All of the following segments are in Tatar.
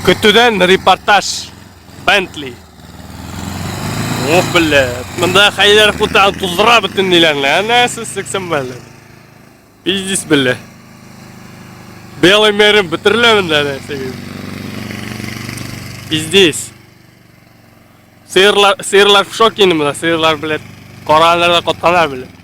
Көтүдән репортаж. Бентли. Ох, блядь. Монда хәйләр кута туздыра бөтен ниләрне. Әнә сез сексен бәле. Пиздец, блядь. Белый мерин бөтерелә монда әнә сигез. Пиздец. Сыерлар, сыерлар в шоке инде монда. Сыерлар, блядь, караганнар да катканнар, блядь.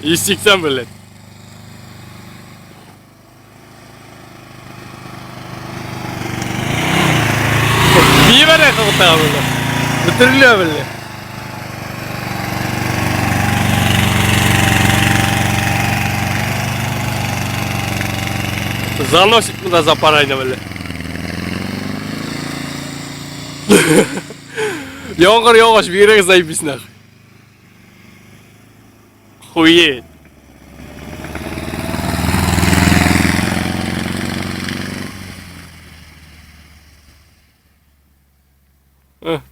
180, блядь. Бибәрә кылта, блядь. Бөтерелә, блядь. Заносит туда за парайна, блядь. Яңгыр яугач бигрәк заебись нахуй. Хуеть.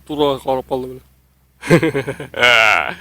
Турага карап калды, бля.